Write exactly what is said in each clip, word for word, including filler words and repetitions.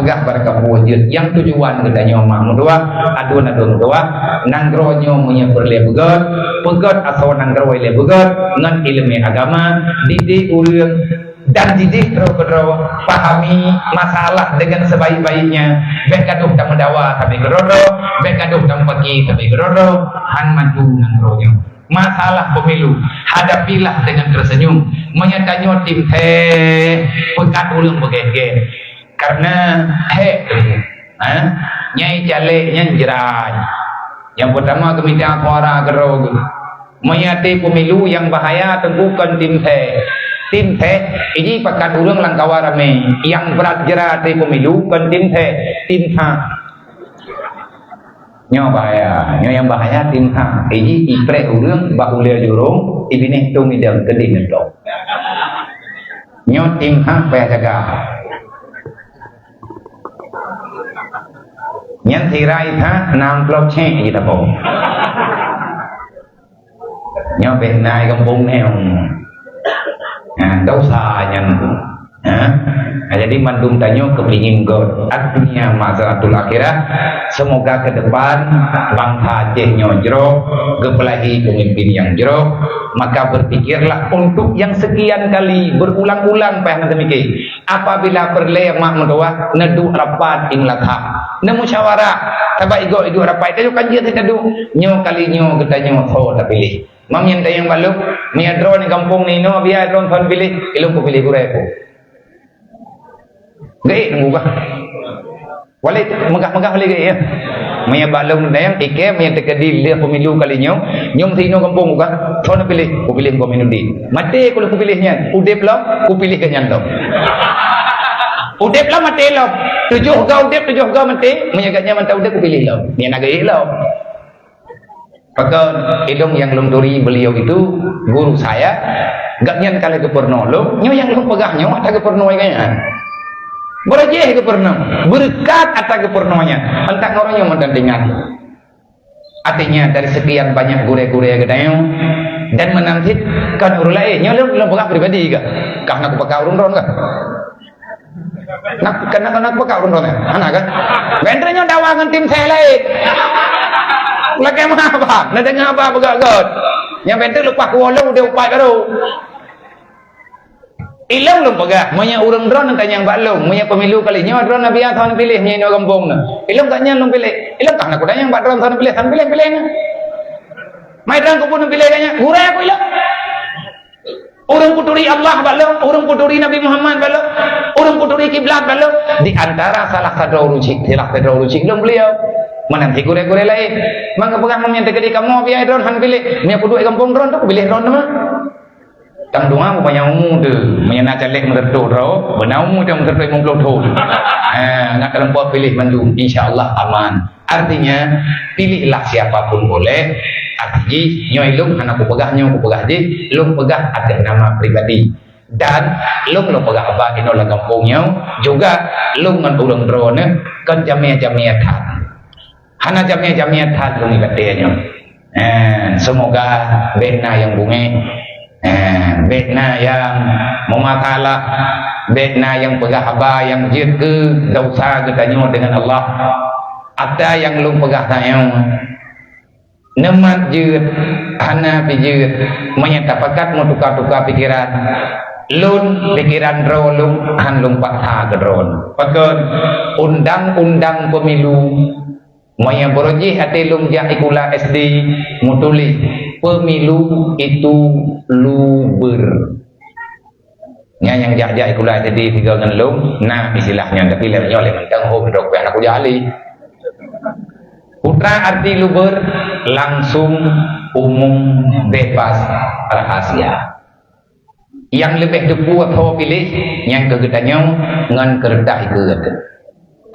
Peugah bak kampung jeuet, nyang tujuan geutanyoe mak meutuah, aduen-aduen meutuah, nanggroe nyoe meunyoe peureulée beugét, peugét asoe nanggroe ilée beugét ngon iéleumé agama, didik ureuëng dan didik droe keudroe pahami masalah dengan sebaik-baiknya. Bék gadoh tameudawa sabe keudroe-droe, bék gadoh tameupaké sabe keudroe-droe, han maju nanggroe nyoe. Masalah pemilu, hadapilah dengan tersenyum. Meunyoe tanyoe tim seh, peukat ureuëng beugét-gét. Karena hék teungku, ha? Nyai caleg nyan jrai. Nyang peutama geumita suara keudroe geuh. Meunyoe até pemilu nyang bahaya teungku kon tim seh. Tim seh, iji pakat ureuëng lam kawan ramé. Nyang brat jrai até pemilu kon tim seh, tim sa. Nyoe bahaya. Nyoe nyang bahaya tim sa. Iji ipreh ureuëng bak ulée jurông, ibinéh tông idong keudeh neutôk. Nyoe tim sa payah jaga. Nyan sira sa nam plôh cék jitapông. Nyoe bék na i gampông nyoe. Nah, dosa nyan. Ha? Nah, jadi mandum tanyoe keupingin göt. Artinya masyarakat akhirah, semoga ke depan bangsa Aceh nyoe jroh, geupeulahi pemimpin nyang jroh, maka berpikirlah untuk yang sekian kali, berulang-ulang payah na teumikir. Apabila peureulée mak meutuah, neuduek rapat di meulathah. Neumusyawarah, sabab igoe iduek rapat, tanyoe kan jeuet neuduek. Nyoe kali nyoe geutanyoe soe tapiléh. Mam nyan tanyong bak lôn, meunyoe droeneuh gampông ninoe, biaya droeneuh soe neupiléh, ilôn kupiléh gurée ku. Geuék teungku kah? Walai meugah-meugah walai geuék, ya. Meunyoe bak lôn tanyong, ikée meunyoe teukeudi lheueh pemilu kali nyoe, nyoe meusi inoe gampông ku kah, soe neupiléh, kupiléh Muhammad Aminuddin. Maté ku lheueh kupiléh nyan, udeb lom, kupiléh geuh nyan lom. Udeb lom, maté lom. Tujoh goe udeb, tujoh goe maté, meunyoe geuh nyan mantong udeb kupiléh lom. Nyan na geuék lom. Pakon ilôn nyang lôn turi beliau itu guru saya, gobnyan ka lheueh geupeurunoe lôn, nyoe nyang lôn peugah nyoe ata geupeurunoe gobnyan. Beurajih geupeurunoe, beureukat ata geupeurunoe nyan, antak ngon nyoe mantong teuingat. Artinya dari sekian banyak gurée-gurée geutanyoe dan meunan cit kon ureuëng laén, nyoe lôn, lôn peugah pribadi kah, kah na kupeugah ureuëng droen kah. Nak, keunan, keunan peugah ureuëng droeneuh. Hana kan? Bèk teungoh nyoe dawa ngon tim seh laén. Lakèe meuhaba, neudeungoe haba beugöt-göt. Nyang bèk teungoh leupah kuwoe lôn udép upat baru. Ilôn lôn peugah, meunyoe ureuëng droeneuh tanyong bak lôn, meunyoe pemilu kali nyoe droeneuh biasa neupiléh, meunyoe inoe gampông neuh. Ilôn gobnyan lôn piléh. Ilôn kah na kutanyong bak droeneuh neupiléh, neupiléh-piléh neuh. Mai droeneuh keupeue neupiléh gobnyan, gurèe ku ilôn. Ureuëng kuturi Allah bak lôn, ureuëng kuturi Nabi Muhammad bak lôn, ureuëng kuturi kiblat bak lôn. Di antara salah sidroe ureuëng chik, salah sidroe ureuëng chik lôn beliau. Meunan cit gurèe-gurèe laén. Maka peugah meunyoe teukeudi kamoe biaya droeneuh han piléh, meunyoe kuduek gampông droeneuh tu kupiléh droeneuh teuma. Tang dua meubanyang umu tu, meunyoe na caleg meuteurtôh droe, beuna umu tang meuteurtôh limong ploh thôn. Ha, ngat teureumpat piléh mandum, insya Allah aman. Artinya, pilihlah siapa pun boleh. Arti jih, nyoe ilôn hana kupeugah nyoe, kupeugah jih, lôn peugah atas nama pribadi. Dan lôn, lôn peugah haba inoe lam gampông nyoe, juga lôn ngon ureuëng droeneuh kon jamé-jamé that. Hana jamé-jamé that lôn nibak nyoe. Eh, semoga bèk na nyang beungéh. Eh, bèk na nyang meumasalah, bèk na nyang peugah haba nyang jeuet keu desya geutanyoe deungon Allah. Ata nyang lôn peugah tanyoe, neumat jeuet, hana pih jeuet, meunyoe tapakat meutuka-tuka pikeran. Lôn, pikeran droe lôn, han lôn paksa keu droe. Pakon, undang-undang pemilu, meunyoe beurajih até lôn jak sikula S D, meutuléh, "Pemilu itu luber." Nyan nyang jak-jak sikula S D sigoe ngon lôn, na istilah nyan, tapi lé nyoe lé mantong hom droe pih hana kujak lé. Peue arti luber? Langsung, umum, bebas, rahasia. Nyang leubeh teupeu ateueh piléh, nyan keu geutanyoe ngon keureutah ikeue.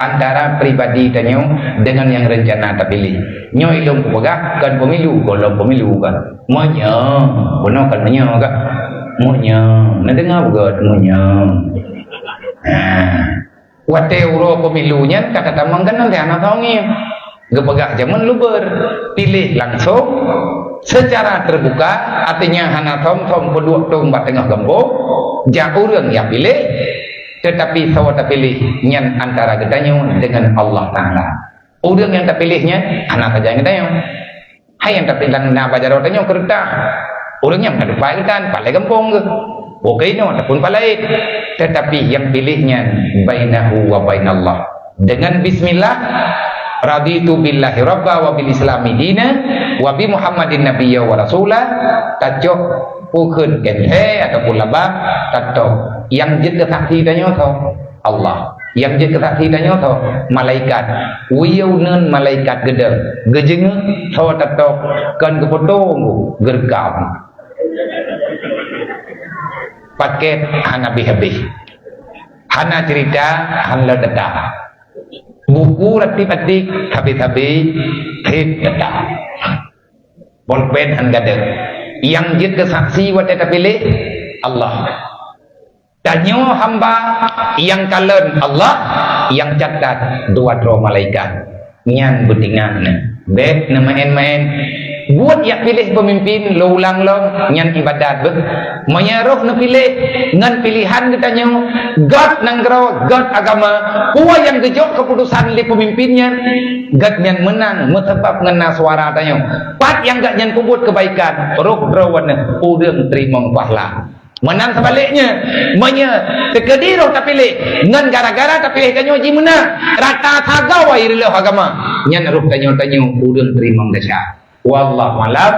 Antara pribadi tanyoe deungon nyang reuncana tapiléh. Nyoe ilôn kupeugah kon pemilu, gohlom pemilu kan. Meunyoe, bunoe kon meunyoe kan. Meunyoe, neudeungoe beugöt meunyoe. Ha. Watèe uroe pemilu nyan ka tatamong keunan teuh hana thom ngieng. Geupeugah jameun luber, piléh langsung, secara terbuka, artinya hana thom-thom peuduek tueng bak teungoh gampông, jak ureuëng nyang piléh, Teutapi soe tapiléh nyan antara geutanyoe deungon Allah Taala. Ureuëng nyang tapiléh nyan hana sajan geutanyoe. Hai nyang tapiléh dan na bak jaroe tanyoe keu reutah. Ureuëng nyan hana dupat geutan, palai gampông geuh. Bukai nyoe ataupun palai. Teutapi nyang piléh nyan bainahu wa bainallah. Deungon bismillah, "Raditu billahi rabba wa bil islami dina wa bi Muhammadin nabiyya wa rasula," tacok pukheun keuhai ataupun laba, tatok. Nyang jeuet keu saksi tanyoe soe? Allah. Nyang jeuet keu saksi tanyoe soe? Malaikat. Wiyeu nan malaikat geudong, geujeungeuk soe tatok, kon geupotong, geureukam. Pakét hana habéh-habéh. Hana cerita, hana data. Buku ratik-ratik, habéh-habéh, hit data. Polpen han gadeuh. Nyang jeuet keu saksi watée tapiléh, Allah. Tanyoe hamba nyang kalon Allah, nyang catat dua droe malaikat. Nyan beutingat na. Bék na maén-maén. Buet jak piléh peumimpin lôn ulang lom, nyan ibadat beuh. Meunyoe roh neupiléh ngon piléhan geutanyoe, gét nanggroe, gét agama, peue nyang geujok keuputusan lé peumimpin nyan, gét nyan meunang meusabab ngon na suara tanyoe. Pat nyang gét nyan peubuet keubaikan, roh droe ureuëng teurimong pahala. Meunan seubaliknya, meunyoe teukeudi roh tapiléh ngon gara-gara tapiléh tanyoe jimeunang, rata sagoe ireuloh agama, nyan roh tanyoe-tanyoe ureuëng teurimong desya. Wallahu a'lam.